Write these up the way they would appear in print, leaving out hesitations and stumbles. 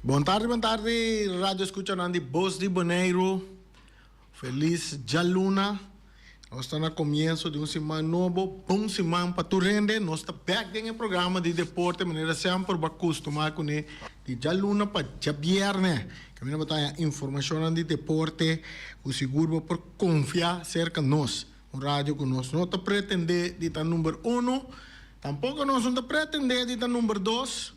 Bon tardi, bon tardi, radio escuchanan di Bos di Boneiru. Feliz djaluna. Nos ta na comienzo di un siman nobo. Bon siman pa tur hende. Nos ta bek den e programa di deporte manera semper bo a custuma cune di djaluna pa djabierne. Caminda bo ta haña informacionnan di deporte cu sigur bo por confia cerca nos. Un radio cu nos no ta pretende di ta number uno, tampoco nos no ta pretende di ta number dos.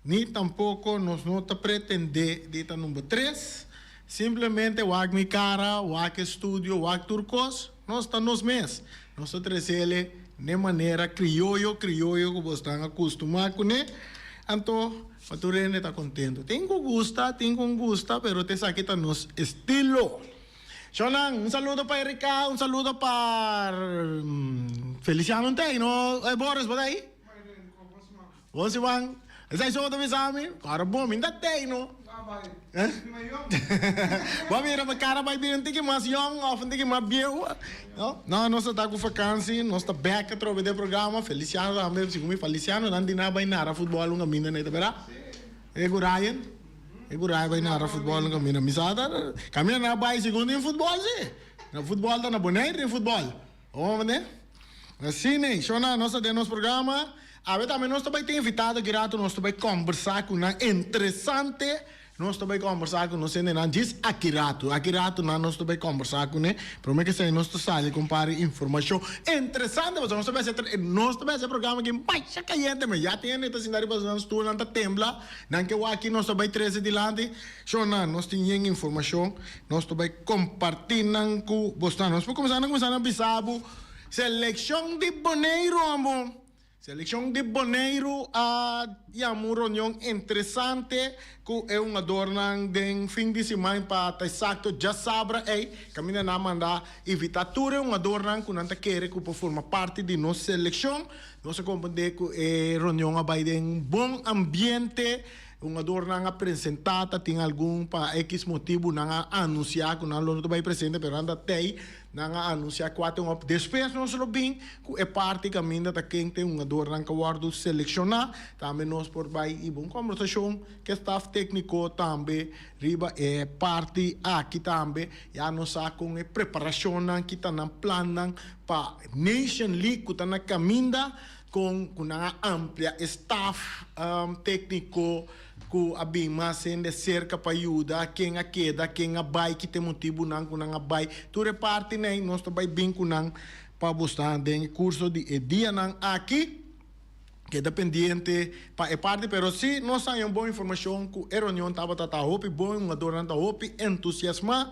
Ni tampoco nos no ta pretende di ta number tres. Simplemente wak mi cara, wak e studio, wak tur cos, nos ta nos mes. Nos ta trece-le n'e manera crioyo crioyo cu bosnan a custuma cune, anto pa tur hende ta contento. Tin cu gusta, tin cu gusta, pero t'esaki ta nos estilo. Shonnan, un saludo pa Erika, un saludo pa Feliciano Ntey, no? Boris, bo ta ahi? Bon siman, esei so bo ta bisa mi? Ora bon, mi ta tei no. Bo a mira mi kara bai bira un tiki mas yong of un tiki mas bieu? No, no, nos ta ta ku vakansi, nos ta bek atrobe den programa. Feliciano tambe, segun mi Feliciano nan di nan a bai nara futbol un kaminda nei ta bera? E ku Ryan, e ku Ryan bai nara futbol un kaminda. Mi sa ta kaminda nan a bai segun tin futbol si. Na futbol ta na Bonaire tin futbol. Omo mende? Asina ei, shona, nos ta den nos programa. Awe tambe nos ta bai tin invitado aki rato, nos ta bai kombersá ku nan interesante. Nos ta bai kombersá ku nos hendenan djis aki rato. Aki rato nan nos ta bai kombersá kuné. Promé ke esei nos ta sali ku un par di informashon interesante pasobra nos ta bai hasi nos ta bai hasi e programa aki masha kayente men. Ya tin hende ta sinta riba nan stul, nan ta tembla, nan ke wak aki nos ta bai trese dilanti. Shona, nos tin yen informashon, nos ta bai kompartí nan ku bosnan. Nos por kuminsá na kuminsá na bisa bo selekshon di Boneiru amo. Selekshon di Boneiru a yama un reunion interesante ku e hungadornan den fin di siman pa ta eksakto djasabra ei, kaminda nan a manda invitá tur e hungadornan ku nan ta kere ku por forma parti di nos selekshon. Nos a komprendé ku e reunion a bai den un bon ambiente. Hungadornan a presentá, ta tin algun pa ekis motibu nan a anunsiá ku nan lo no ta bai presente, pero nan ta tei, nan a anunsiá kua ta un op. Despues nos lo bin ku e parti kaminda ta ken ta e hungadornan ku a wòrdu selekshoná. Tambe nos por bai hiba un kòmbersashon ku e staf tékniko tambe riba e parti aki tambe. Ya nos sa kon e preparashonnan, ki ta nan plannan pa Nation League ku ta na kaminda. Kon ku nan a amplia e staf tékniko ku a bin mas hende serka pa yuda, ken a keda, ken a bai, ki ta e motibunan ku nan a bai. Tur e partinan ei nos ta bai bin ku nan pa bo sta den e kurso di e dianan aki. Keda pendiente pa e parti, pero si nos haña un bon informashon ku e reunion tabata ta hopi bon, e hungadornan ta hopi entusiasmá,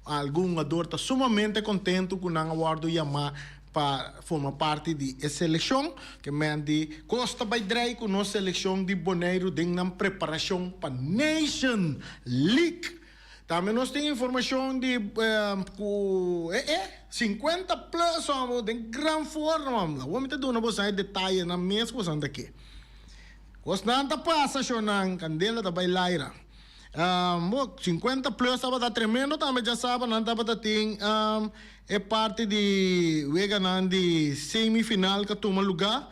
algun hungador ta sumamente kontentu ku nan a wòrdu yamá pa forma parti di e selekshon. Ke men di kos ta bai drei ku nos selekshon di Boneiru den nan preparashon pa Nation League. Tambe nos tin informashon di ku e e sinkuenta plus hòmber den gran forma. Awor mi ta duna boso e detayenan mes ku boso ta ke. Kosnan ta pasa shonnan, kandela ta bai laira. Bo, sinkuenta plus tabata tremendo tambe djasaba nan tabata tin e parti di weganan di semifinal ka tuma lugá.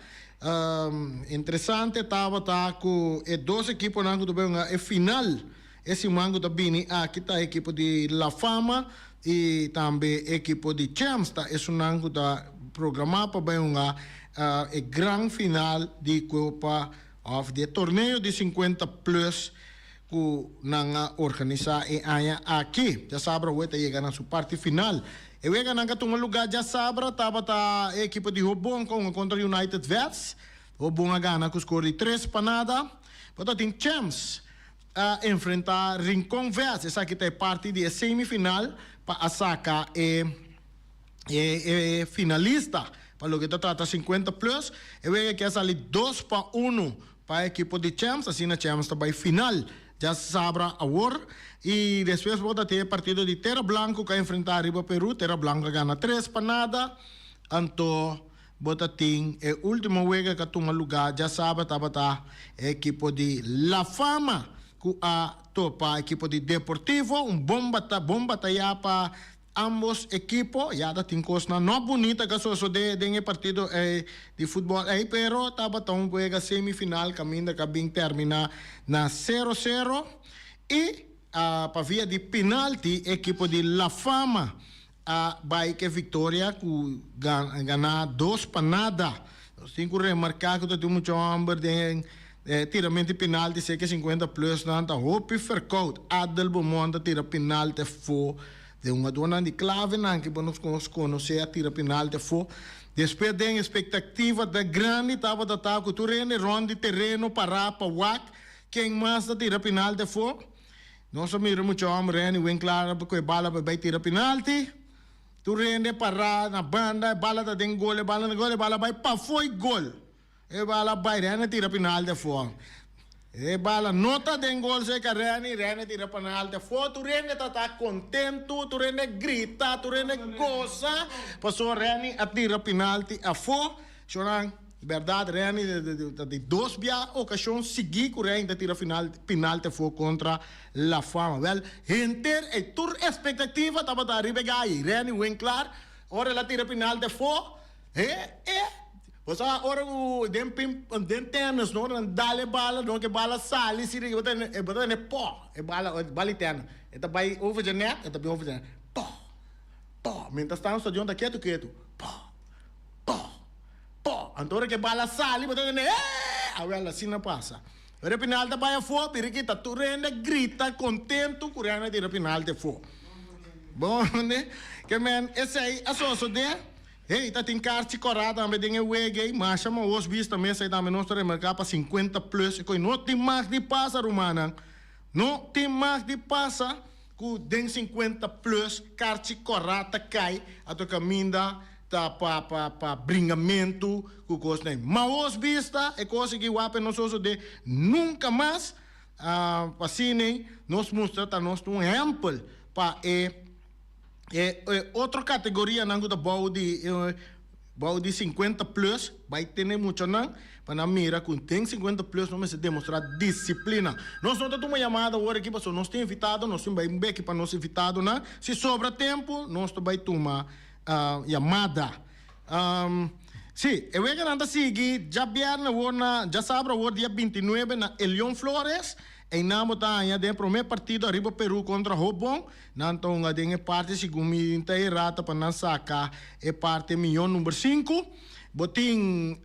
Interesante tabata ku e dos ekiponan ku ta bai hunga e final e siman ku ta bini aki ta ekipo di La Fama i tambe ekipo di Champs ta esunnan ku ta programá pa bai hunga e gran final di Kopa Of di e torneo di sinkuenta plus ku nan a organisá e aña aki. Djasabra awe ta yega na su parti final. E weganan ku a tuma lugá djasabra tabata e ekipo di Hobon ku a hunga kontra United Vets. Hobon a gana ku skor di tres pa nada. Bo ta tin Champs a enfrentá Rincon Vets. Esaki ta e parti di e semifinal pa a saka e. E finalista pa loke ta trata 50 plus, e wega aki a sali 2-1 pa e ekipo di Champs, asina Champs ta bai final djasabra awor. Y despues bo ta tin e partido di Tera Blanco ku a enfrenta riba Peru, Tera Blanco a gana 3-0, anto bo ta tin e ultimo wega ku a tuma luga djasabra tabata e ekipo di La Fama ku a topa ekipo di Deportivo, un bon bon bataya pa. Ambos ekipo ya ta tin kosnan no bunita ka sosodé den e partido ei di futbòl ei, pero tabata un wega semifinal kaminda ka bin terminá na sero sero i pa via di pinalti ekipo di La Fama a bai ku e viktoria ku gana 2-0. Nos tin ku remarká ku ta tin mucha hòmber den tiramento di pinalti seke 50 plus nan ta hopi ferkout. Adel Beaumont ta tira pinalti afó. Den hungadónan di klavenan ku bo nos konosé a tira pinalti afó. Despues den espektativa ta grandi tabata ta ku tur hende rònt di tereno pará pa wak ken mas ta tira pinalti afó. Nos a mira mucha hòmber Renny Winklaar ku e bala pa bai tira pinalti. Tur hende pará na banda, e bala ta den gol, e bala na gol, e bala bai pafó i gol. E bala bai, Renny tira pinalti afó. E bala no ta den gol seka Renny, Renny tira penalti afó. Tur hende ta ta kontentu, tur hende grita, tur hende gosa pasobra Renny a tira pinalti afó. Shornan, bèrdat Renny ta di dos bia okashon sigui ku Renny ta tira final pinalti afó kontra La Fama. Wèl, henter ei tur espektativa tabata ariba e gai. Renny Winklaar ora el a tira pinalti afó, he e bo sa ora ku den pin den tènis no ora nan dal e bala no ke bala sali si bo ta bo ta tene pò e bala bala di tènis e ta bai over dje nèt e ta bin over dje nèt pò pò mientras tanto stadion ta ketu ketu pò. Po! Po! Anto ora ku e bala sali bo ta tende eeh! Awel asina pasa. Ora e penal ta bai afó, biriquita tur hende grita kontentu ku Rene tira penalti afó. Bon hende, ke men esei a sosodé. Hey, ta tin karchi kòrá tambe den e wega ei. Masha mahos bista mes ei tambe nos ta remarká pa 50 plus. E koi no tin mag di pasa, rumannan. No tin mag di pasa ku den 50 plus karchi kòrá ta kai ato kaminda Ta pa pa pa bringamentu ku kosnan. Mahos bista e kos aki wape no sosode nunka mas. Asina nos mustra ta nos ta un ehèmpel pa e e otro kategorianan ku ta bou di bou di 50 plus bai tene muchanan pa nan mira ku den 50 plus nos mester demostrá disiplina. Nos no ta tuma yamada awor aki pasobra nos tin invitado, nos tin bai un beki pa nos invitadonan. Si sobra tempu nos ta bai tuma Yamada. Sí, e weganan ta sigui djabièrnè awor na, djasabra awor dia 29 na Elion Flores. Einan bo ta haña den e promé partido ariba Peru kontra Hobon. Nan ta hunga den e parti segun mi ta e rata pa nan saka e parti miyon number sinku. Bo tin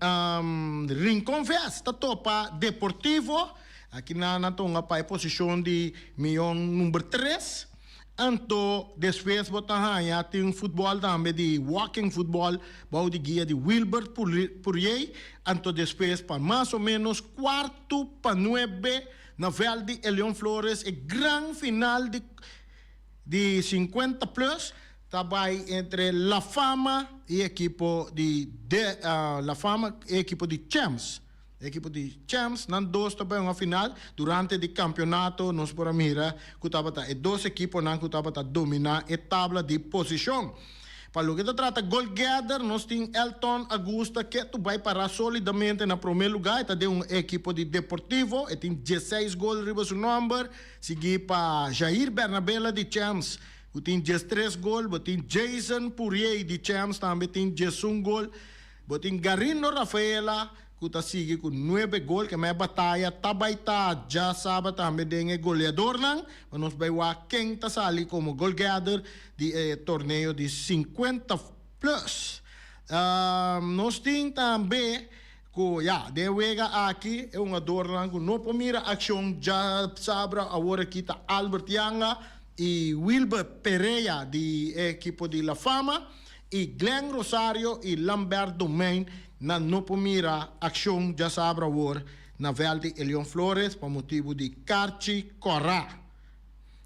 Rincon Vest ta topa Deportivo. Aki nan nan ta hunga pa e posishon di miyon number tres. Anto despues bo ta haña tin futbòl tambe di walking futbòl bou di guia di Wilbert Puriey. Anto despues pa mas o menos kuartu pa nuebe na vèlt di Elion Flores e gran final di di 50 plus ta bai entre La Fama i ekipo di La Fama i ekipo di Champs. E ekipo di Champs, nan dos ta bai un final. Durante di kampionato nos por a mira ku tabata e dos ekiponan ku tabata dominá e tabla di posishon. Pa loke ta trata goalgetter nos tin Elton Augusta ke tu bai pará solidamente na promé lugá. E ta den un ekipo di Deportivo, e tin 16 gol riba su nòmber, sigui pa Jair Bernabela di Champs ku tin 13 gol. Bo tin Jason Pourier di Champs tambe tin 11 gol. Bo tin Garindo Rafaela ku ta sigui ku nuebe gol. Ke mei bataya ta bai ta djasabra tambe den e goleadornan. Pa nos bai wak ken ta sali komo goalgetter di e torneo di 50 plus. Nos tin tambe ku ya den e wega aki e hungadornan ku no por mira akshon djasabra awor aki ta Albert Yanga i Wilber Perea di e ekipo di La Fama. I Glenn Rosario i Lambert Domein nan no por mira akshon djasabra awor na vèlt di Elion Flores pa motibu di karchi kòrá.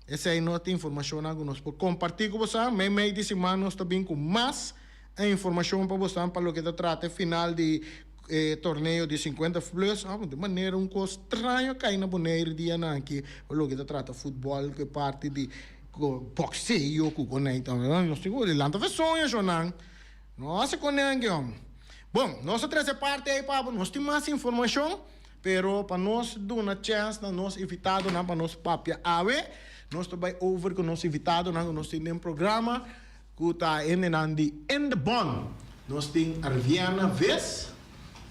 Esei no ta informashonnan ku nos por kompartí ku bosan. Mei mei di siman nos ta bin ku mas informashon pa bosan pa loke ta trata e final di e torneo di 50 plus. Di manera un kos straño a kai na Boneiru dianan aki pa loke ta trata futbòl ku e parti di Ku boxeo ku konei ta nos tin ku lanta fe soño shonnan no hasi konei anke hom. Bon nos a trese parti ei pa bo nos tin mas informashon pero pa nos duna chèns na nos invitadonan pa nos papia awe nos ta bai over ku nos invitadonan ku nos tin den programa. Ku ta hendenan di Indebon. Nos tin Arviana Vis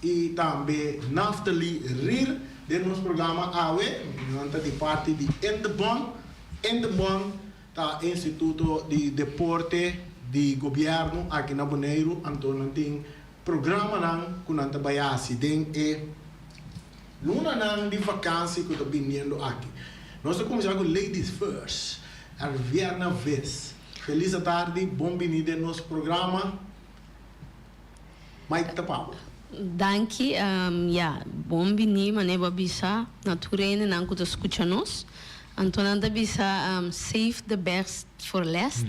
i tambe Naftali Rier den nos programa awe. Nan ta di parti di Indebon. Indebon ta instituto di deporte di gobièrnu aki na Boneiru. Anto nan tin programanan ku nan ta bai hasi den e lunanan di vakansi ku ta biniendo aki. Nos ta kuminsá ku ladies first, Arviana Vis. Felis atardi, bon bini den nos programa. Mike ta pa bo. Danki, ya, bon bini manera bo a bisa na tur hendenan ku ta skucha nos. Anto nan ta bisa save the best for last.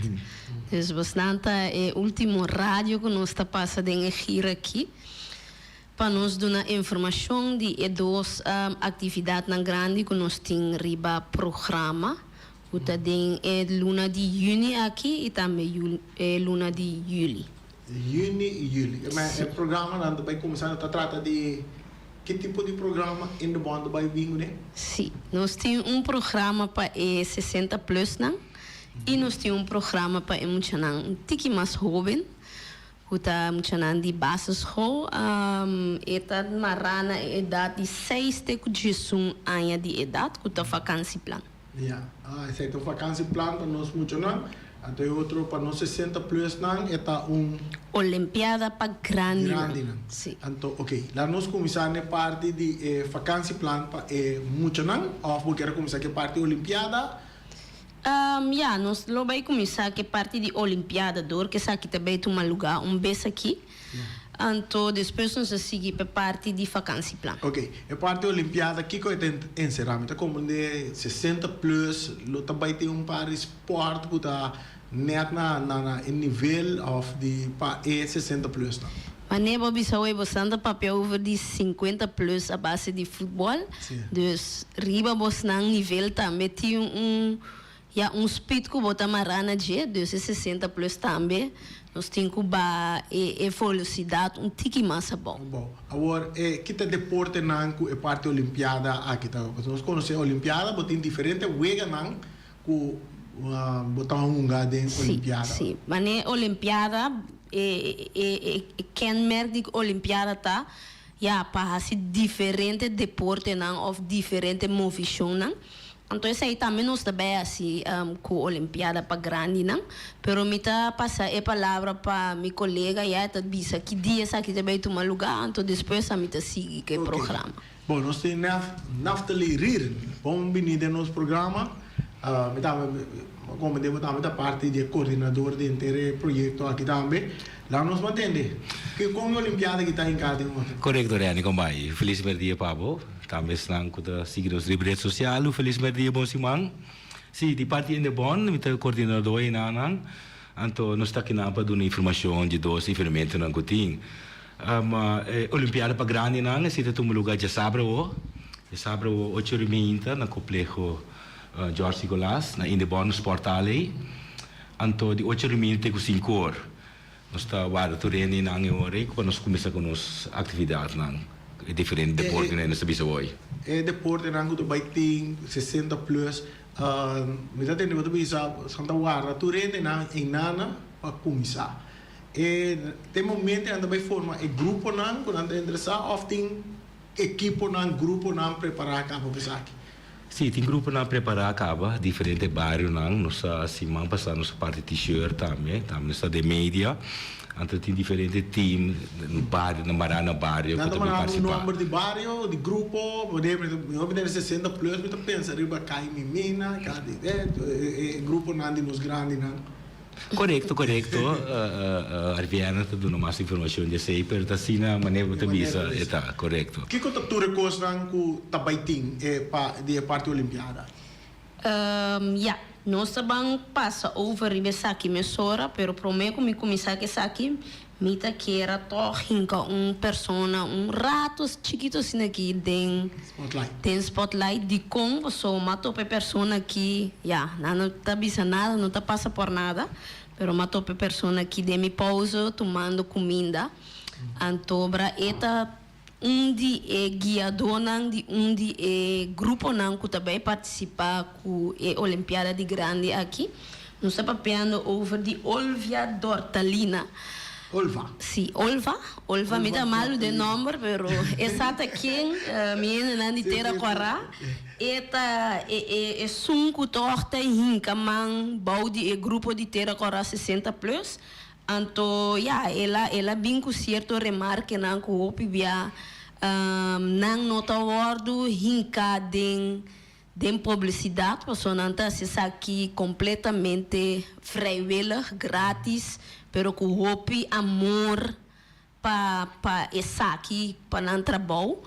Dus bosnan ta e ultimo radio ku nos ta pasa den e gira aki pa nos duna informashon di e dos aktividatnan grandi ku nos tin riba programa. Ku ta den e luna di yüni aki i tambe e luna di yüli. Yüni i yüli. E programanan ta bai kuminsá ta trata di ki tipo di programa Indebon ta bai bin kuné? Sí, nos tin un programa pa e 60 plusnan i nos tin un programa pa e muchanan un tiki mas hóben ku ta muchanan di basisschool. E ta mará na e edat di seis te ku diesun aña di edat ku ta vakansieplan. Ya, esei ta un vakansieplan pa nos muchanan, anto e otro pa nos 60 plusnan e ta un. Olimpiada pa grandinan. Grandinan. Si. Anto, ok, laat nos kuminsá n'e parti di e vakansieplan pa e muchanan, òf bo kier a kuminsá ku e parti olimpiada? Ya, nos lo bai kuminsá ku e parti di olimpiada dor ku esaki ta bai tuma lugá un bes aki. Anto despues nos a sigui p'e parti di vakansieplan. Ok, e parti olimpiada kiko e ta enserá? Mi ta komprendé 60 plus lo ta bai tin un par di spòrt ku ta nèt na na e nivel òf di pa e 60 plus nan. Wanneer bo bisa hoy bo stan ta papia over di 50 plus a base di futbòl, dus riba bosnan nivel tambe tin un Ya un speed ku bo ta mará na dje, dus e 60 plus tambe nos tin ku baha e e volosidat un tiki mas abou. Abou. Awor e kita deportenan ku e parti olimpiada aki ta? Pasobra nos konosé olimpiada bo tin diferente weganan ku bo ta hunga den olimpiada. Sí, sí. Manera olimpiada e e e kenmerk di olimpiada ta ya pa hasi diferente deportenan òf diferente movishonnan. Anto esei tambe nos ta bay haci cu Olimpiada pa grandinan, pero mi ta pasa e palabra pa mi colega ya e ta bisa ki dia esaki ta bay tuma lugar, anto despues ami ta sigui cu e programa. Bon, nos tin Naftali Rier, bon bini den nos programa. Mi tambe, como bo tambe ta parti di e coordinador di henter e proyecto aki tambe. Laat nos mantende, con e Olimpiada aki ta hinca den otro? Corecto Renny, con bay? Feliz merdia pa bo. Tambe esnan ku ta sigui nos riba ret sosial, un felis mèrdia, bon siman. Sí, di parti Indebon, mi ta kordinadó enanan, anto nos ta akinan pa duna informashon di dos evenementonan ku tin. E Olimpiada pa grandinan, esei ta tuma lugá djasabra awo, djasabra awo ocho ora i meinta na Kompleho George Nicolaas, na Indebon Sporthal ei. Anto di ocho ora i meinta te ku sinku or. Nos ta warda tur hende nan e ora ei pa nos kuminsá ku nos aktividatnan, e diferente deportenan nos ta bisa hoy. E deportenan ku ta bai tin 60 plus, mi ta tende bo ta bisa san ta warda tur hende nan einana pa kuminsá. E te momento nan ta bai forma e gruponan ku nan ta interesá òf tin ekiponan, gruponan prepará kaba pa esaki? Sí, tin gruponan prepará kaba, diferente barionan. Nos a siman pasá nos a parti t-shirt tambe, tambe nos ta den media. Anto tin diferente team bario, nan mará na bario ku Nan ta ta bin mará un partisipá. nomber di bario, di grupo, por ehempel, mi hopi den 60 plus mi ta pensa riba Kai Mimina, Kai di e gruponan di nos grandinan. Korekto, korekto. Arviana ta duna mas informashon di esei, pero ta asina manera bo ta bisa e ta, korekto. Kiko ta tur e kosnan ku ta bai tin e pa di e parti olimpiada? Ya, nos ta ban pasa over riba esaki mesora, pero promé ku mi kuminsá ku esaki, mi ta kier a tòg hinka un persona un rato chikito asina aki den Spotlight. den spotlight. Dikon? Pasobra mi a topa e persona aki, ya, nan no ta bisa nada, no ta pasa por nada, pero mi a topa e persona aki den mi pauze tumando kuminda. Anto bra e ta un di e guiadónan di un di e gruponan ku ta bai partisipá ku e Olimpiada di Grandi aki. Nos ta papiando over di Olvia Dortalina. Olva. Si, Olva. Olva, mi ta malu den nomber, pero e sa ta ken, mi hendenan di Tera Kòrá. E ta e e esun ku tòg ta hinka man bou di e grupo di Tera Kòrá 60 plus. Anto ya, el a el a bin ku sierto remarkenan ku hopi bia nan no ta wòrdu hinká den Den publisidat pasobra nan ta hasi esaki kompletamente vrijwillig, gratis, pero ku hopi amor pa pa esaki, pa nan trabou.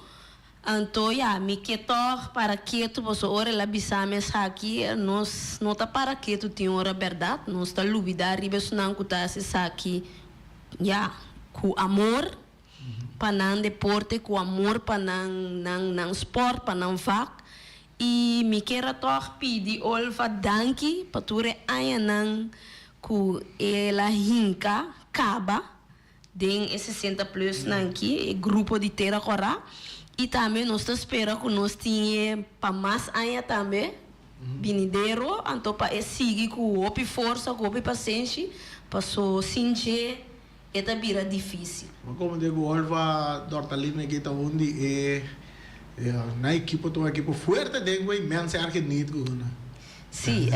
Anto ya, mi ke tòg para ketu pasobra ora el a bisa mi esaki, nos no ta para ketu tin ora bèrdat, nos ta lubidá riba esunnan ku ta hasi esaki ya ku amor. Pa nan deporte ku amor pa nan nan nan sport pa nan vak i mi kier a tòg pidi Olva danki pa tur e añanan ku el a hinka kaba den e 60 plus nan ki e grupo di Tera Kòrá i tambe nos ta spera ku nos tin e pa mas aña tambe binidero anto pa e sigui ku hopi forsa ku hopi pasenshi paso sin dje E ta bira difícil. Ma como di cu Olva Dortalina aki ta un di e nan ekipo ta un ekipo fuerte den cu e mens erge niet cu nan. Sí,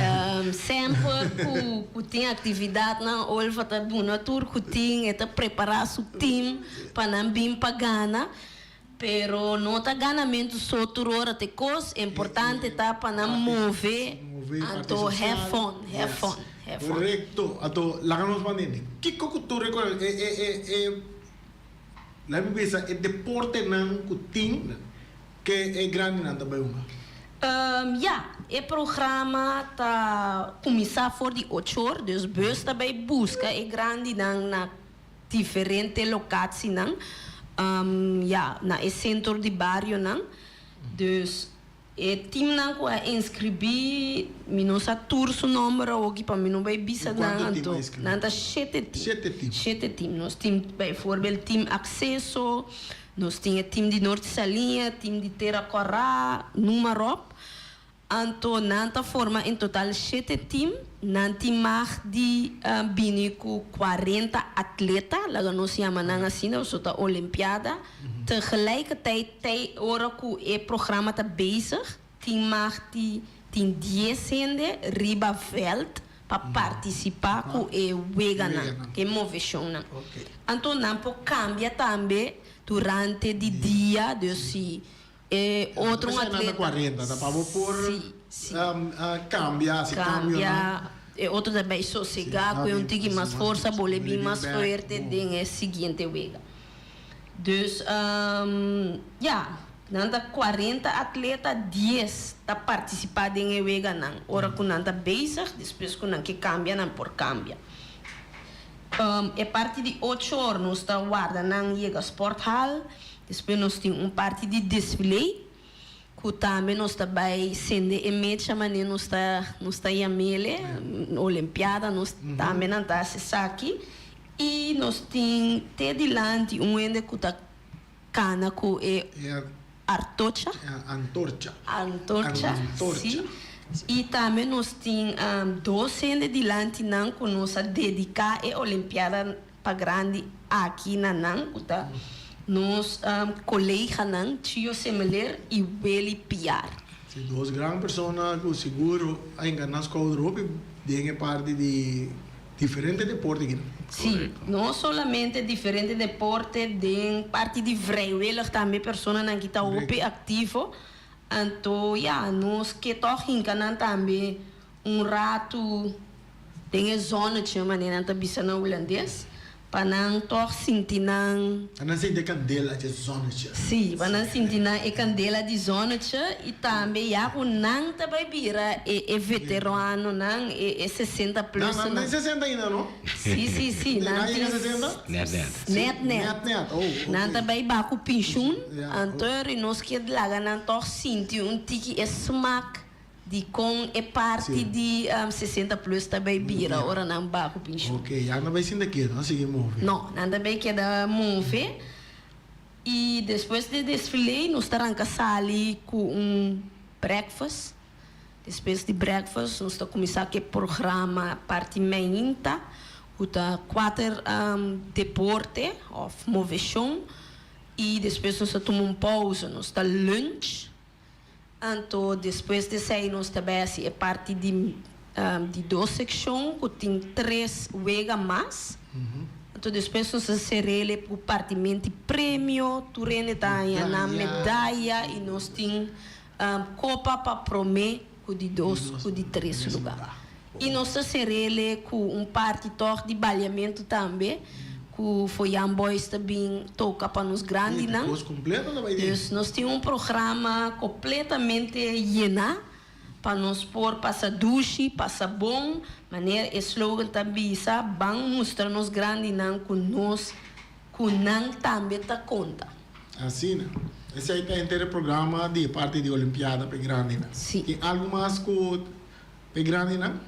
semper cu cu tin actividadnan Olva ta duna tur cu tin, e ta prepara su team pa nan bin pa gana. Pero no ta ganamentu so tur ora ta e cos, importante ta pa nan move, anto have fun, have fun, have fun. Correcto, anto laga nos manda hende kico cu tur recorda e e e e laga mi bisa e deportenan cu tin ke e grandinan ta bay hunga. Ya, e programa ta cuminsa for di ocho or, dus bus ta bay busca e grandinan na Diferente locatsienan, ya, na e centro di barionan. Dus e teamnan cu a inscribi, mi no sa tur su nomber awoki pa mi no bay bisa nan, anto nan ta shete team. Shete team. Shete team. Nos tin bijvoorbeeld team Acceso, nos tin e team di Norte Saliña, team di Tera Cora, noem maar op. Anto nan ta forma en total shete team. Nan tin mag di bini ku 40 atleta, laga nos yama nan asina, pasobra ta olimpiada. Tegelijkertijd tei ora ku e programa ta bezig, tin mag di tin dies hende riba vèlt pa partisipá ku e weganan, ku e moveshonnan. Anto nan por kambia tambe durante di dia, dus si E otro un atleta. Nan ta 40, ta pa bo por cambia, haci cambio nan. E otro ta bay sosega cu e un tiki mas forsa, bo le bin mas fuerte den e siguiente wega. Dus, ya, nan ta 40 atleta, dies ta participa den e weganan. Ora cu nan ta bezig, despues cu nan ke cambia, nan por cambia. E parti di ocho or nos ta warda nan yega sporthal. Despues nos tin un parti di desfile ku tambe nos ta bai sende e mecha manera nos ta nos ta yam'ele, olimpiada nos tambe nan ta hasi esaki i nos tin te dilanti un hende ku ta kana ku e artocha. Antorcha. Antorcha, si. I tambe nos tin dos hende dilanti nan ku nos a dediká e olimpiada Pa grandi aki na nan ku ta nos koleganan Chio Semeler i Willy Piar. Si dos gran persona ku sigur a hinka nan skouder hopi den e parti di diferente deporte aki. Si, no solamente diferente deporte, den parti di vrijwillig tambe personanan ki ta hopi aktivo. Anto ya, nos ke tòg hinka nan tambe un ratu den e zonnetje, manera nan ta bisa na hulandes, pa nan tòg sinti nan. Pa nan sinti e kandela dje zonnetje. Sí, pa nan sinti nan e kandela di zonnetje i tambe ya ku nan ta bai bira e e veteranonan, e e 60 plus Nan nan tin 60 ainda, no? Sí, sí, sí, nan tin. Nan yega 60? Nèt nèt. Nèt nèt. Nèt nèt, oh, oké. Nan ta bai baku penshun, anto nos ke laga nan tòg sinti un tiki e smak Dikon e parti di 60 plus ta bay bira ora nan ba ku penshun? Ok, ya nan bay sinta ketu, nan sigui move. No, nan ta bay keda move i despues di desfile nos ta ranka sali ku un breakfast. Despues di breakfast nos ta kuminsá ku e programa parti mainta ku ta kuater deporte òf moveshon i despues nos ta tuma un pousa, nos ta lunch. Anto despues di esei nos ta bai hasi e parti di di dos sekshon ku tin tres wega mas. Anto despues nos ta ser'el ku partimenti premio, tur hende ta haña nan medaya i nos tin kopa pa promé ku di dos ku di tres lugá. I nos ta ser'el ku un parti tòg di baliamentu tambe, ku Foyan Boys ta bin toka pa nos grandinan. Dus nos tin un programa kompletamente yená pa nos por pasa dushi, pasa bon, manera e slogan ta bisa, ban mustra nos grandinan ku nos ku nan tambe ta konta. Asina. Esei ta henter e programa di e parti di Olimpiada pa e grandinan. Si. Tin algu mas ku E grandinan.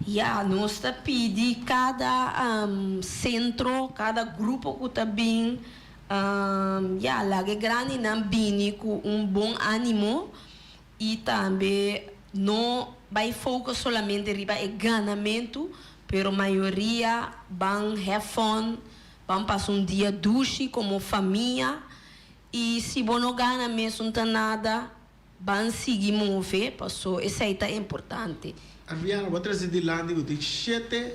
Ya, nos ta pidi kada sentro, kada grupo ku ta bin, ya, laga e grandinan bini ku un bon animo i tambe no bai focus solamente riba e ganamentu, pero mayoria ban have fun, ban pasa un dia dushi komo famia i si bo no gana mes un ta nada. Ban sigui move paso esei ta importante. Adriano, bo a trese dilanti ku tin shete,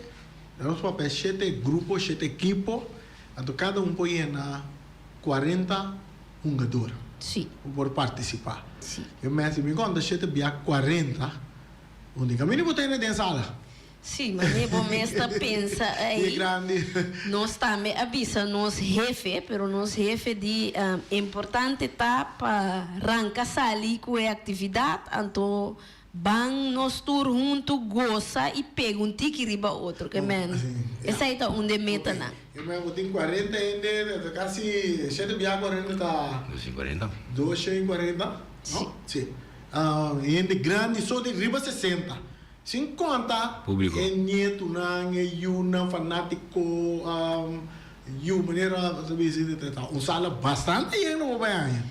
nos papia shete grupo, shete ekipo, anto kada un por yena kuarenta hungador Sí. ku por partisipá. Sí. Yo mester mi konta shete bia kuarenta, un di kaminda bo tene den sala. Sí, mane bo mes ta pensa ei. Nos tambe a bisa nos hefe, pero nos hefe di importante ta pa ranka sali ku e aktividat, anto ban nos tur huntu gosa i pega un tiki riba otro. Ke men, esei ta un di e metanan. Ke men, bo tin kuarenta hende, ta kasi shete bia kuarenta ta. Doshen kuarenta. Doshen kuarenta, no? Sí. Hende grandi so di riba sesenta. Sin konta e nietunan, e yunan fanátiko, yu manera ta bisa ta un sala bastante yen lo bo bai haña.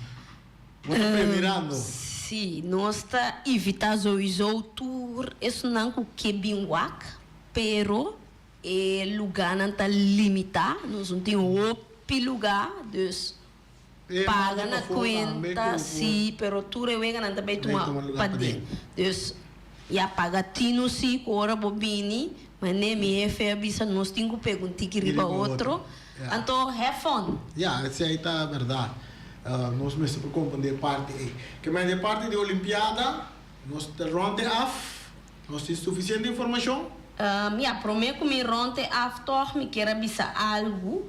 Bo ta premirando. Sí, nos ta invitá souiso tur esunnan ku ke bin wak, pero e lugánan ta limitá, nos no tin hopi lugá, dus Paga na cuenta si pero tur e weganan ta bay tuma paden dus ya paga tinu si cu ora bo bini mane mi hefe a bisa nos tin cu pega un tiki riba otro anto have fun. Ya esey ta berdad nos mester por comprende e parti ey ke men e parti di olimpiada nos ta rond e af nos tin suficiente informacion. Ya prome cu mi rond e af toch mi kier a bisa algu.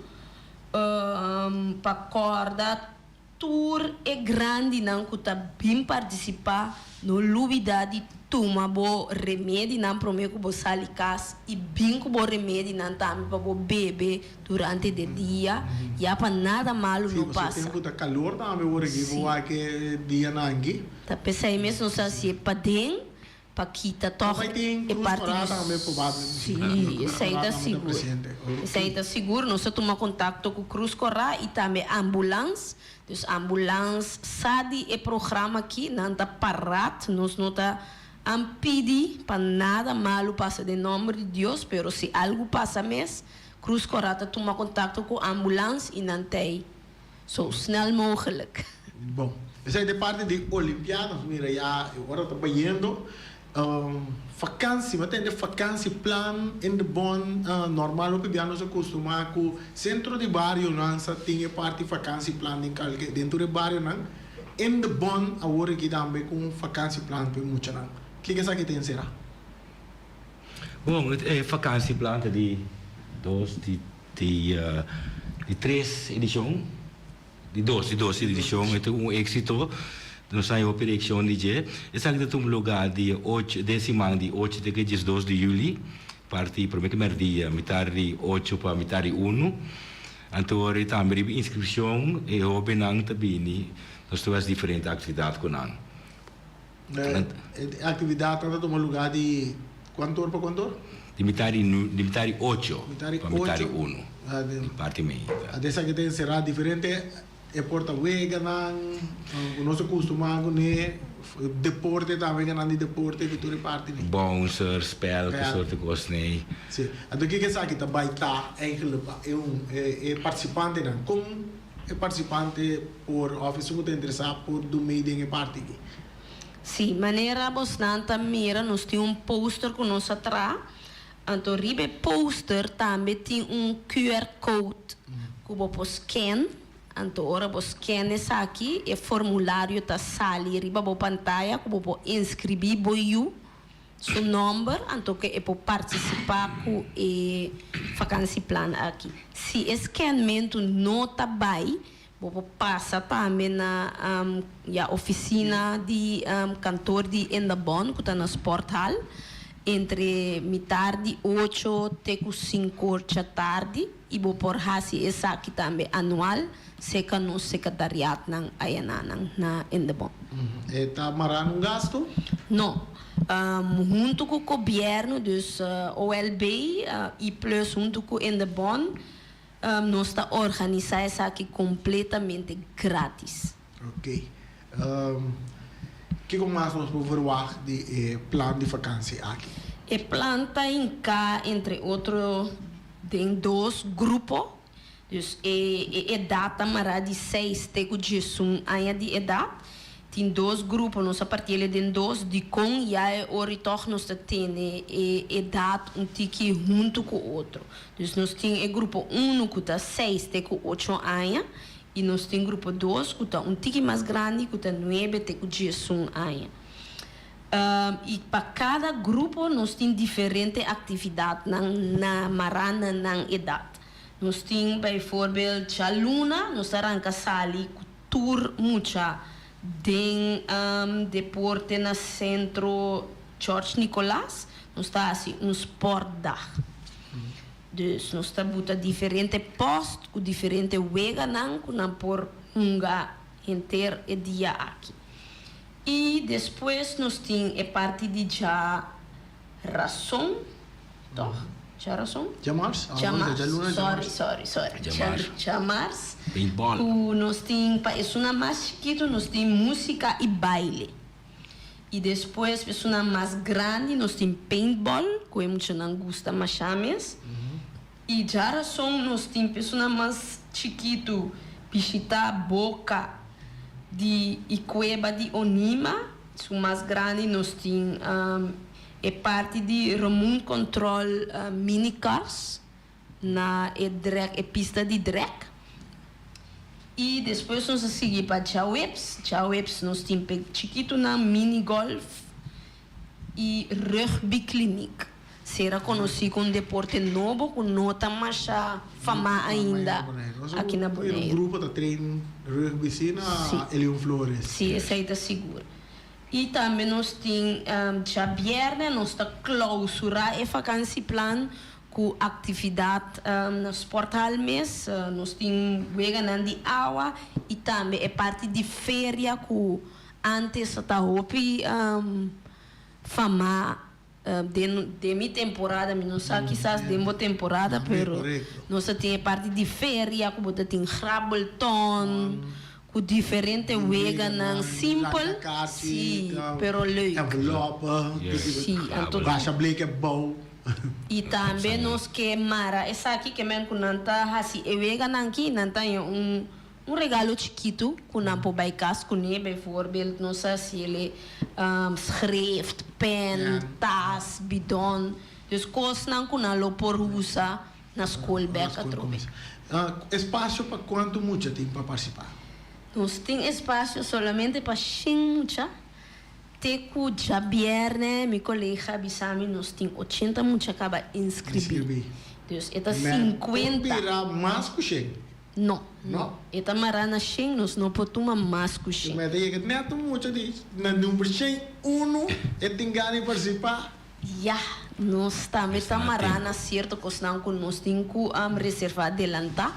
Pa kòrda tur e grandinan ku ta bin partisipá, no lubidá di tuma bo remedinan promé ku bo sali kas i bin ku bo remedinan tambe pa bo bebe durante de dia, ya pa nada malu Sí, no pasobra pasa. tempu ta kalor tambe ora aki bo Sí. wak e dianan aki. Ta p'esei mes nos a hasié paden. Pa kita tòg e parti di Sí, esei ta sigur. Esei ta sigur. Nos a tuma kontakto ku Krus Kòrá i tambe ambulans. Dus ambulans sa di e programa aki, nan ta parat. Nos no ta pidi pa nada malu pasa den nòmber di Dios, pero si algu pasa mes, Krus Kòrá ta tuma kontakto ku ambulans i nan t'ei zo snel mogelijk. Bon, esei ta e parti di Olimpiadas. Mira ya e ora ta bayendo. Vakansi, bo a tende vakansi plan in de bon normal hopi bia nos a kustumá ku sentro di barionan sa tin e parti vakansi plan den kalke den tur e barionan. In de bon awor aki tambe ku un vakansi plan pa e muchanan. Kiko esaki ta enserá? Bon, e vakansi plan ta di dos di Di di tres edishon, di dos, di dos edishon, e ta un éksito. Nos a haña hopi reakshon di dje. Esaki ta tuma lugá dia ocho, den siman di ocho te ke diesdos di yüli, parti promé ke mèrdia, mitar di ocho pa mitar di unu. Anto ora i tambe riba inskripshon e hóbennan ta bini, nos ta wes diferente aktividat ku nan. E aktividatnan ta tuma lugá di kuantu or pa kuantu or? Di mitar di di mitar di ocho pa mitar di unu, di parti meinta. Ante esaki ta enserá diferente e por ta weganan ku nos a kustumá kuné. Deporte tambe, nan di deporte ku tur e parti ni. Bouncer, spel, ku soort kos nee. Si. Anto kiko esaki ta bai ta eigenlijk pa e un e partisipantenan? Kon e partisipante por òf esun ku ta interesá por dun mee den e parti aki? Si, manera bosnan ta mira nos tin un poster ku nos a traha. Anto riba e poster tambe tin un QR code ku bo por scan. Anto ora bo scan esaki e formulario ta sali riba bo pantaya ku bo por inskribí bo yu su nòmber anto ku e por partisipá ku e vakansieplan aki. Si e scanmentu no ta bai, bo por pasa tambe na ya ofisina di kantor di Indabon ku ta na Sporthal entre mitar di ocho te ku sinkor djatardi. I bo por hasi esaki tambe anual seka nos sekretariatnan ayananan na Indebon. E ta mará nun gastu? No. Huntu ku gobièrnu, dus OLB i plus huntu ku Indebon, nos ta organisá esaki kompletamente grátis. Oké. Kiko mas nos por verwagt di e plan di vakansi aki? E plan ta hinká entre otro den dos grupo. Dus e e edat ta mará di seis te ku diesun aña di edat. Tin dos grupo, nos a partiel e den dos, dikon ya e ora i tòg nos ta tene e edat un tiki huntu ku otro. Dus nos tin e grupo unu ku ta seis te ku ocho aña I nos tin grupo dos ku ta un tiki mas grandi ku ta nuebe te ku diesun aña. I pa kada grupo nos tin diferente aktividatnan na mará na nan edat. Nos tin bijvoorbeeld djaluna nos ta ranka sali ku tur mucha den deporte na Sentro George Nicolaas, nos ta hasi un sportdag. Dus nos ta buta diferente post ku diferente weganan ku nan por hunga henter e dia aki. I despues nos tin e parti di dja rason, tòg? Dja rason? Djamars? Djamars, sorry, sorry, sorry. Djamars. Ku nos tin pa esunnan mas chikitu nos tin músika i baile. I despues esunnan mas grandi nos tin paintball ku e muchanan gusta masha mes. I djarason nos tin p'esunnan mas chikitu bishita boka di i kueba di Onima. Esun mas grandi nos tin e parti di remote control mini cars na e drek e pista di drek. I despues nos a sigui pa djaweps. Djaweps nos tin p'e chikitunan mini golf i rugby clinic. Sera konosí ku un deporte nobo ku no ta masha famá ainda aki na Boneiru. Un grupo ta train rugby si na Elion Flores. Sí, esei ta sigur. I tambe nos tin djabièrnè nos ta klousurá e vakansieplan Ku aktividat na sporthal mes, nos tin weganan di awa i tambe e parti di feria ku ántes ta hopi famá den den mi temporada, mi no sa kisas den bo temporada, pero nos ta tin e parti di feria ku bo ta tin grabbelton ku diferente weganan simpel, si, pero leuk. Si, anto. I tambe nos ke mara esaki ke men ku nan ta hasi e weganan aki, nan ta haña un un regalo chikitu ku nan por bai kas kuné. Bijvoorbeeld nos a hasi el e schrift, pen, tas, bidon. Dus kosnan ku nan lo por usa na skol bèk atrobe. Espasio pa kuantu mucha tin pa partisipá? Nos tin espasio solamente pa shen mucha. Te ku djabièrnè mi kolega a bisa mi nos tin ochenta mucha kaba inskribí. Dus e ta sinkuenta. Por bira mas ku shen? No, no. E ta mará na shen, nos no por tuma mas ku shen. Mi ta yega nèt un mucha di na number shen unu e tin gana di partisipá. Ya, nos tambe ta mará na sierto kosnan ku nos tin ku reservá adelantá.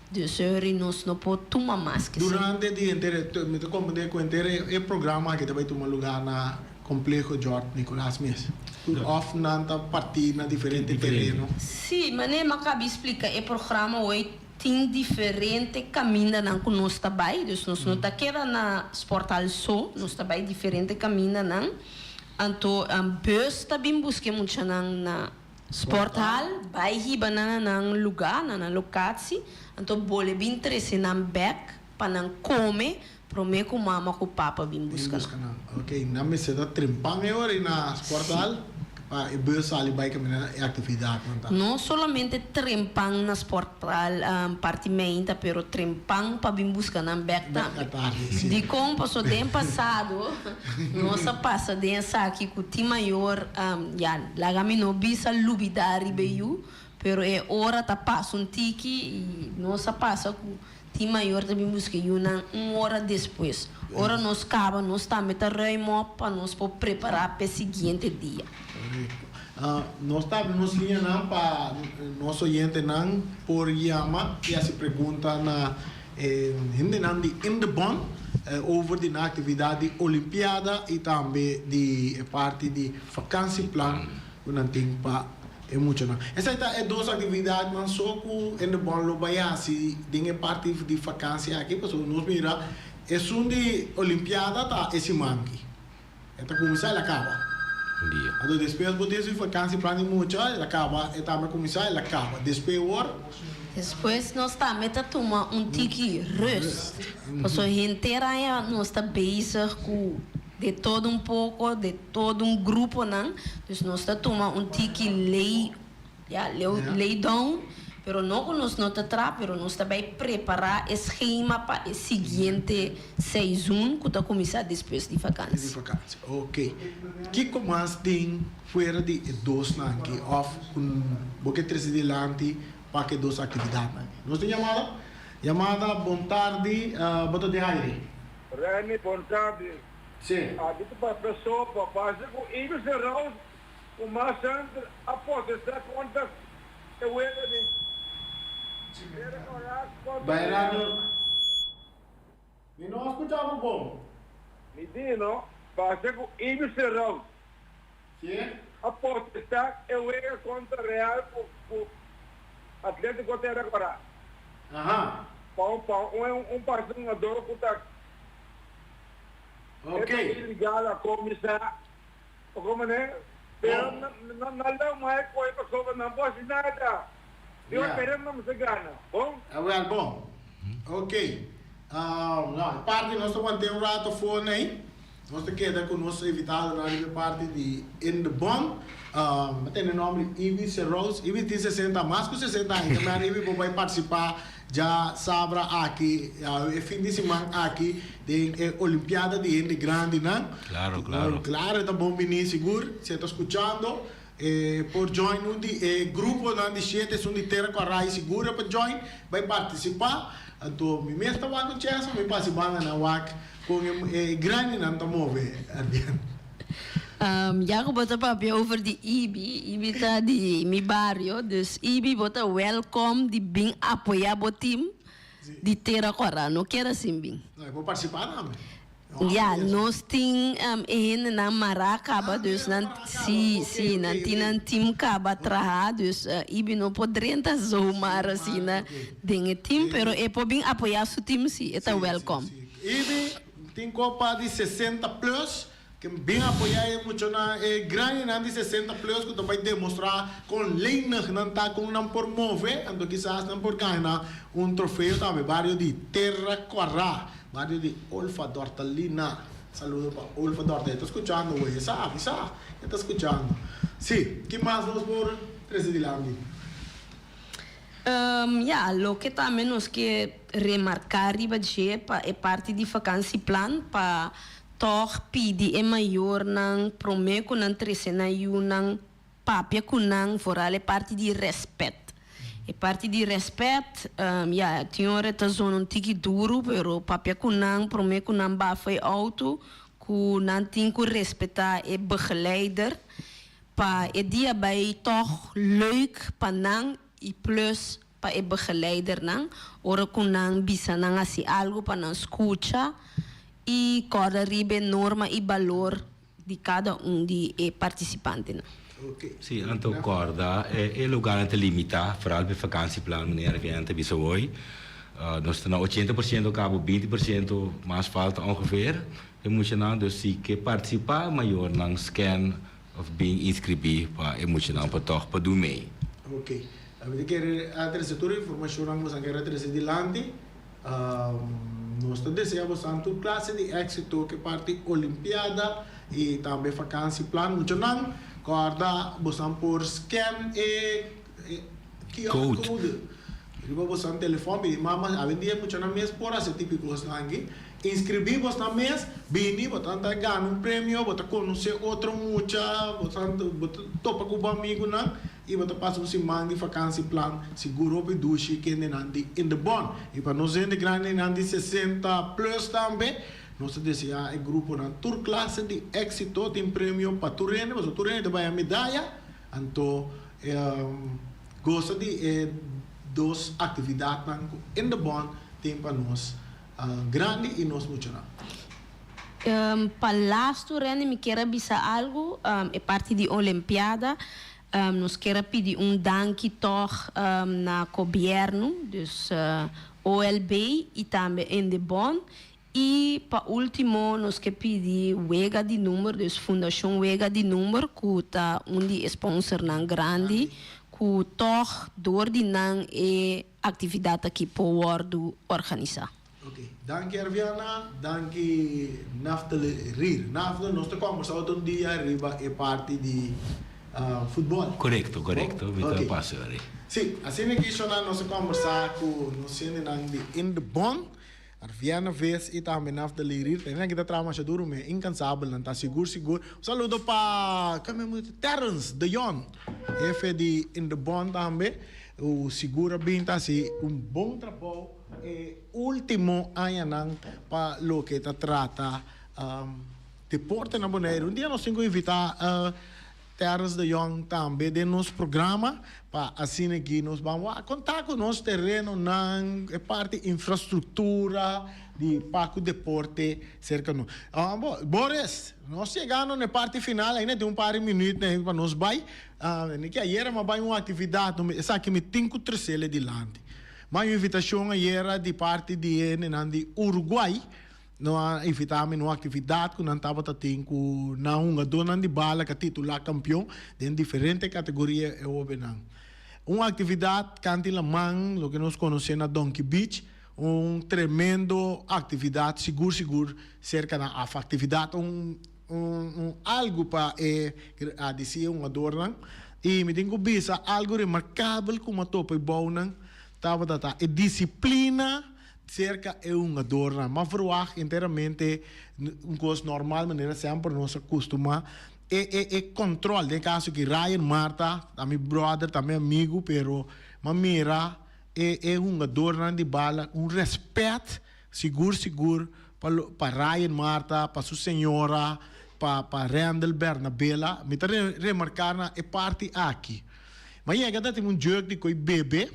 Dus eri nos no por tuma mas ke esei. Durante di henter e, mi ta comprende ku henter e programa aki ta bai tuma lugá na Compleho George Nicolaas mes. Òf nan ta partí na diferente tereno? Sí, manera mi a kabi splika e programa hoy. Tin diferente kamindanan ku nos ta bai, dus nos no ta keda na sporthal so, nos ta bai diferente kamindanan. Anto bus ta bin buska e muchanan na sporthal, bai hiba nan na nan lugá, na nan lokatsi, anto bolbe bin trese nan bèk pa nan kome promé ku mama ku papa bin buska nan. Ok, nan mester ta trempan e ora ei na sporthal pa e bus sali bai kaminda e aktividatnan ta. No solamente trempan na sporthal parti meinta pero trempan pa bin buska nan bèk tambe. Dikon? Paso den pasado nos a pasa den esaki ku tin mayor ya laga mi no bisa lubida riba e yu pero e ora ta pasa un tiki i nos a pasa ku Tin mayor ta bin buska yunan un ora despues. Ora nos kaba nos tambe ta ruim op pa nos por prepará p'e siguiente dia. Korekto. Nos ta abri nos liñanan pa nos oyentenan por yama i hasi pregunta na e hendenan di Indebon over di nan aktividat di Olimpiada i tambe di e parti di vakansieplan ku nan tin pa e muchanan. Esei ta e dos aktividatnan so ku Indebon lo bai hasi den e parti di fakansi aki pasobra nos mira esun di Olimpiada ta e siman aki. E ta kuminsá el a kaba. Un dia. Anto despues bo tin su fakansi plan di mucha el a kaba e tambe a kuminsá el a kaba. Despues awor. Despues nos tambe ta tuma un tiki rust pasobra henter aña nos ta bezig ku de todo un poko, de todo un gruponan, dus nos ta tuma un tiki lay, ya, lay down, pero no ku nos no ta traha, pero nos ta bai prepará e schema pa e siguiente seizoen ku ta kuminsá despues di vakansi. Di vakansi, ok. Kiko mas tin fuera di e dosnan aki òf ku bo ke trese dilanti pa ku e dos aktividatnan aki? Nos tin yamada? Yamada, bon tardi, bo ta den aire. Remy, bon tardi. Sí. Aki ta papia sopa. Parse ku Ibis de Roos ku mas center a protesta kontra e wega di Tera Kora kontra Bai Real. radio. Mi no a skucha bo bon. Mi di no, parse ku Ibis de Roos Sí. a protesta e wega kontra Real ku Atletico Tera Kora. Aha. Pa un pa un un pasinador ku ta. Ok. E ta ilegal a cuminsa o como ne pero no no lo mai coge pasobra nan por haci nada si ora pero nan mester gana bon. Awel bon. Ok. No e parti nos ta want'é un rato for nei. Nos ta keda ku nos invitadonan riba e parti di In the Bond. Mi a tene nomber di Ivy Serrous. Ivy tin sesenta, mas ku sesenta aña. Ta mera Ivy bo bai partisipá dja sabra aki, e fin di siman aki den e Olimpiada di hende grandinan. Claro, claro. Claro, e ta bon bini sigur. Si e ta skuchando, e por join un di e gruponan di shete, esun di Tera Kwarai sigur e por join, bai partisipá. Anto mi mes ta wak un chèns pa mi pasa e banda nan wak kon e grandinan ta move, Ardian. Ya ku bo ta papia over di Ibi, Ibi ta di mi bario, dus Ibi bo ta welkom di bin apoya bo team di Tera Kora, no keda sin bin. No, e por participa tambe. Ya, nos tin e hendenan mará kaba, dus nan, si, si, nan tin nan team kaba traha, dus Ibi no por drenta zomaar asina den e team, pero e por bin apoya su team si, e ta welkom. Ibi tin kopa di 60 plus. Ken bin apoyá e muchanan, e grandinan di 60 plus ku ta bai demostrá kon lenig nan ta, kon nan por move, anto kisas nan por gana un trofeo tambe. Bario di Terra Kòrá, bario di Olfa Dortalina. Saludo pa Olfa Dorta, e ta skuchando wei, e sa, mi sa, e ta skuchando. Sí, ki mas nos por trese dilanti? Ya, loke tambe nos ke remarká riba dje pa e parti di vakansieplan pa Tòg pidi e mayornan promé ku nan trese nan yunan papia ku nan foral e parti di rèspèt. E parti di rèspèt, ya, tin ora e ta zona un tiki duru, pero papia ku nan promé ku nan bafa e outo ku nan tin ku respetá e begeleider pa e dia bai tòg leuk pa nan i plus pa e begeleidernan ora ku nan bisa nan hasi algu pa nan skucha i kòrda riba e norma i balor di kada un di e partisipantenan. Sí, anto kòrda e lugarnan ta limitá, foral pa e vakansieplan meneer Vian ta bisa hoy. Nos ta na 80% kaba, 20% mas falta ongeveer e muchanan. Dus si ke partisipá, mayornan scan òf bin inskribí pa e muchanan por tòg por dun mee. Ok. Mi ta kere a trese tur e informashonnan ku boso a kere a trese dilanti. Nos ta desea boso tur klase di éksito ku e parti Olimpiada i tambe vakansieplan. Muchanan, kòrda boso por scan e QR code riba boso telefòn. Pidi mama, awendia muchanan mes por hasi e tipo di kosnan aki. Inskribí boso mes, bini, bo ta gana un premio, bo ta konosé otro mucha, bo ta topa ku bo amigunan. I bo ta pasa un siman di fakansi plan sigur hopi dushi kendenan di Indebon. I pa nos hende grandinan di 60 plus tambe, nos ta desea e gruponan tur klase di éksito. Tin premio pa tur hende, pasobra tur hende ta bai a medaya. Anto gosa di e dos aktividatnan ku Indebon tin pa nos grandi i nos muchanan. Pa lastu Renny mi kier a bisa algu, e parti di Olimpiada nos kier a pidi un danki tòg na gobièrnu, dus OLB i tambe Indebon i pa último nos ke pidi Wega di Number, dus Fundashon Wega di Number ku ta un di e sponsornan grandi ku tòg dor di nan e aktividat aki por wòrdu organisá. Ok, danki Arviana, danki Naftali Rir. Naftali, nos ta kombersa otro dia riba e parti di futbol. Korekto, korekto, mi ta pasa ori. Si, asina ki shona nos a kombersa ku nos hendenan di In de Bon, Arviana Ves i tambe Naftali Rir. Ta hendenan ki ta traha masha duru me, inkansabel nan ta, sigur sigur. Un saludo pa Terrence de Jong, hefe di In de Bon tambe, ku sigur a bin ta hasi un bon trabou. E ultimo añanan pa loke ta trata deporte na Boneiru. Un dia nos tin ku invitá Terrence de Jong tambe den nos programa pa asina aki nos ban wak konta ku nos terenonan, e parti infrastruktura di pa ku deporte serka nos. Boris, nos yegando na e parti final, ainda tin un par di minuut pa nos bai. Ke ayera mi a bai un aktividat, esaki mi tin ku tresel dilanti. Ma un invitashon ayera di parti di e hendenan di Uruguay. Nan a invitá mi na un aktividat ku nan tabata tin ku nan hungadónan di bala ku a titulá kampion den diferente kategoria e hóbennan. Un aktividat kanti laman, loke nos konosé na Donkey Beach, un tremendo aktividat sigur sigur serka nan af. Aktividat un un algu pa e gradisí e hungadornan i mi tin ku bisa algu remarkabel ku mi a topa e bounan tabata ta e disiplina serka e hungadornan. Mi a verwagt enteramente un kos normal manera semper nos a kustumá e e e kòntròl den e kaso aki Ryan Marta ta mi bròder ta mi amigu pero mi a mira e e hungadornan di bala un rèspèt Sigur sigur pa lo pa Ryan Marta, pa su señora, pa pa Randel Bernabela. Mi ta re remarca na e parti aki. Ma yega ta tin un jug di koe bebe,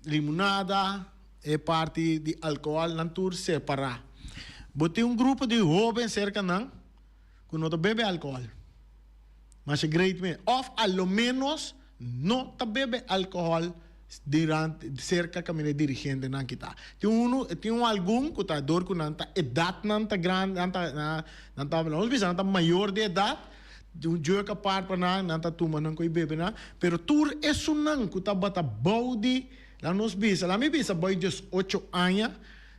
limonada, e parti di alcohol nan tur separa. Bo tin un grupo di hoben cerca nan cu no ta bebe alcohol. Masha great me. Of a lo menos no ta bebe alcohol durante cerca caminda e dirigentenan ki ta. Tin uno, tin un algun cu ta door cu nan ta edadnan ta grandi, nan ta, nan ta, nos bisa nan ta mayor di edad, tin un juk apart pa nan, nan ta tuma nan cu e bebe nan, pero tur esunnan cu tabata bou di, laat nos bisa, laat mi bisa bou di 18 aña,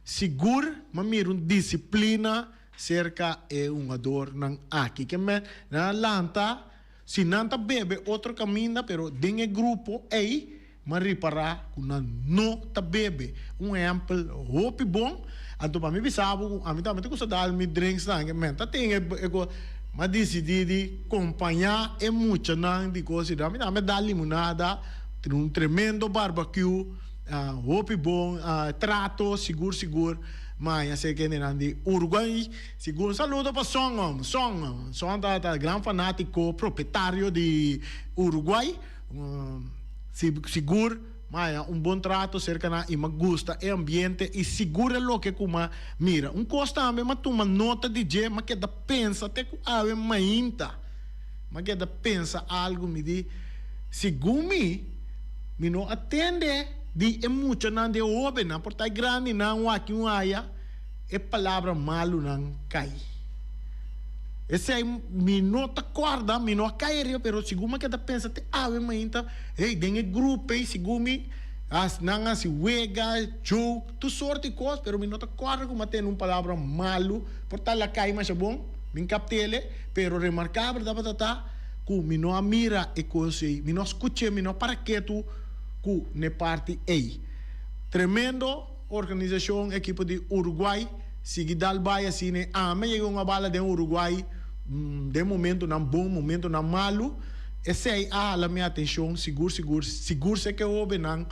sigur mi a mira un disciplina Serka e hungadornan aki ke men nan a lanta, si nan ta bebe otro kaminda pero den e grupo ei m'a ripará ku nan no ta bebe. Un ehèmpel hopi bon, anto pa mi bisa bo ku ami tambe ta gusta dal mi drinksnan ke men ta tin e kos, m'a disidí di kompañá e muchanan di kos i mi tambe dal limonada, tin un tremendo barbecue, hopi bon trato sigur sigur. Maña se kendenan di Uruguay. Sigur un saludo pa Son. Son, Son ta ta gran fanatico propietario di Uruguay. Sigur maña un bon trato cerca nan y m'a gusta e ambiente y sigur e loke cu m'a mira. Un cos tambe m'a tuma nota di dje, m'a keda pensa te cu awe mainta. M'a keda pensa algu, mi di, Segun mi, mi no a tende di e muchanan, di e hóbennan, por ta e grandinan un aki un aya, e palabra malunan kai. Esei mi no ta kòrda, mi no a kai ariba, pero segun mi a keda pensa te awe mainta, hey, den e grupo ei, segun mi, nan a hasi wega, joke, tur sorti kos, pero mi no ta kòrda ku mi a tende un palabra malu, por ta el a kai masha bon, mi kapt'el. Pero remarkabel tabata ta ku mi no a mira e kos ei, mi no a skuch'é, mi no a para ketu ku n'e parti ei. Tremendo organisashon ekipo di Uruguay sigui dal bai asina. Ami a yega un abala den Uruguay den momentunan bon, momentunan malu. Esei a hala mi atenshon sigur sigur, sigur seke hóbennan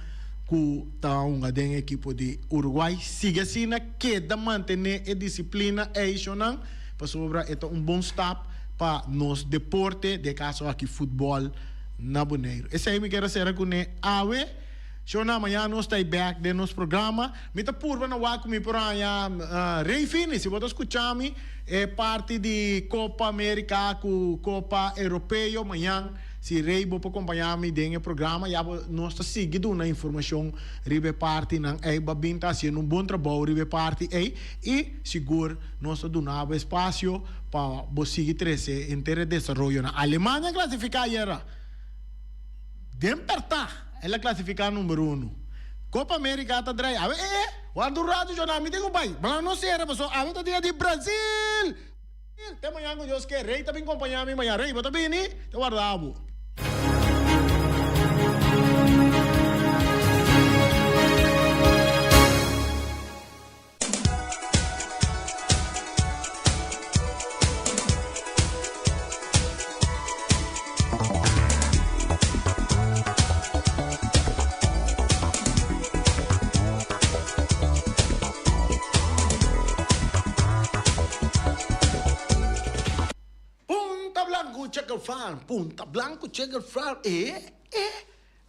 ku ta hunga den ekipo di Uruguay sigui asina keda mantené e disiplina ei shonnan. Pasobra e ta un bon stap pa nos deporte, den e kaso aki futbòl na Boneiru. Esei mi kier a sera kuné awe. Shona, mañana nos ta ei bèk den nos programa. Mi ta purba na wak ku mi por haña Rey Fini, si bo ta skucha mi, e parti di Kopa Amerika ku Kopa Europeo mañan. Si Rey bo por kompañá mi den e programa, ya bo nos ta sigui duna informashon riba e partinan ei. Bo a bin ta hasiendo un bon trabou riba e parti ei i sigur nos ta duna bo espasio pa bo sigui trese henter e desaroyonan. Alemania a klasifiká ayera den pèrtá, el a klasifiká number uno. Kopa Amerika ta drai awe, e e, wak un ratu shona mi tin ku bai, bala no sera pasobra awe ta dia di Brazil! Te mañan ku Dios ke, Rey ta bin kompañá mi mañan. Rey, bo ta bini? Ta warda bo. Punta Blanco Chicken Farm, Punta Blanco Chicken Farm, e e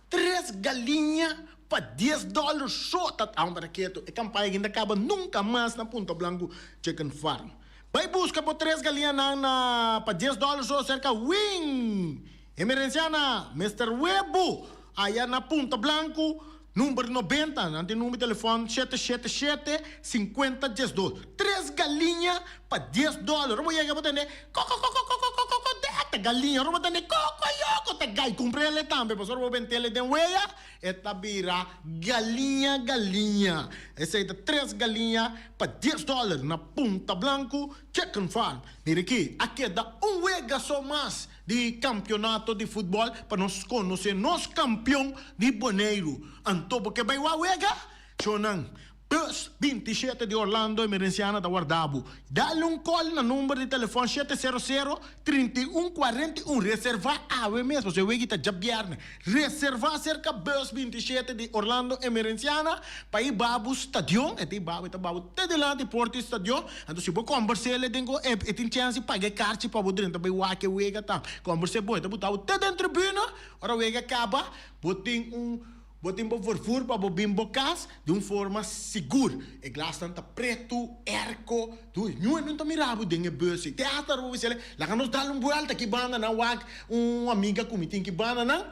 tres galiña pa dies dòler so ta ta para ketu. E kampaña aki no ta kaba nunka mas na Punta Blanco Chicken Farm. Bai buska bo tres galiñanan na pa dies dòler so serka Wing Emerenciana, Mister Webu, aya na Punta Blanco, number 90, nan tin number di telefòn 777 50 12. Tres galiña pa dies dòler. Ora bo yega bo tende kokokokokokokoko dèkta galiña. Ora bo tende kokoyoko ta gai. Kumpra el'e tambe pasobra ora bo bent'e el'e den wea e ta bira galiña galiña. Esei ta tres galiña pa dies dòler na Punta Blanco Chicken Farm. Mira aki, a keda un wega so mas. di kampionato di futbòl pa nos konosé nos kampion di Boneiru. Anto bo ke bai wak wega? Shownan, Bus 27 di Orlando Emerenciana ta warda bo. Dal un kòl na number di telefòn 700 31 41. Reservá awe mes pasobra e wegi ta djabièrnè. Reservá serka Bus 27 di Orlando Emerenciana pa e babu stadion. E ta e babu, e ta babu te dilanti porta e stadion. Anto si bo kombers'é el den ku e e tin chèns di paga e karchi pa bo drenta bai wak e wega ta. Kombers'é bo, e ta buta bo te den tribuna, ora wega kaba, bo tin un bo tin bo vervoer pa bo bin bo kas di un forma sigur. E glasnan ta pretu, erko, du niun no ta mira bo den e bus ei. Te hasta ora bo bisa el, laga nos dal un buelta ki bandanan wak un amiga ku mi tin ki bandanan.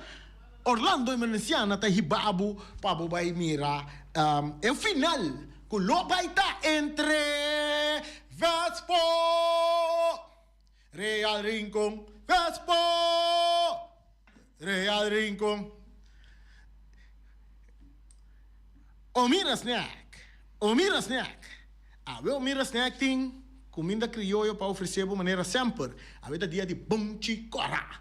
Orlando Emerenciana ta hiba bo pa bo bai mira e final ku lo bai ta entre Vespo, Real Rincon, Vespo, Real Rincon. Omira Snack, Omira Snack. Awe Omira Snack tin kuminda krioyo pa ofresé bo manera semper. Awe ta dia di bonchi kòrá.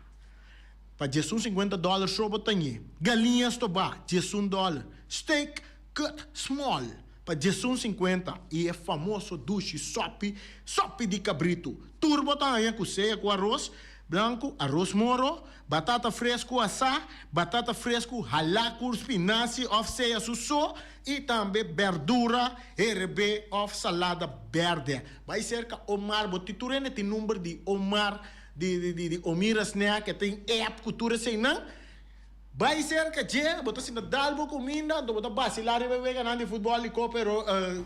Pa diesun sinkuenta dòler so bo ta ñe galiña stobá, diesun dòler, steak cut small pa diesun sinkuenta i e famoso dushi sòpi, sòpi di kabritu. Tur bo ta haña ku sea ku aros blanku, aros moro, batata fresku asá, batata fresku halá ku spinasi òf sea su so i tambe bèrdura herebé òf salada bèrdè. Bai serka Omar, bo tin tur hende tin number di Omar. Di di di di Omira Snack e tin app ku tur eseinan. Bai serka dje, bo ta sinta dal bo kuminda, anto bo ta basilá riba e weganan di futbòl di Kopa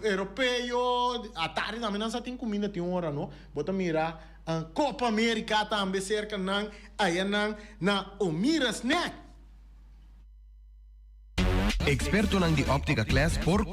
Europeo. Atardi tambe nan sa tin kuminda tin ora no. Bo ta mira Kopa Amerika tambe serka nan ayanan na Omira Snack. Expertonan di Optica Class por.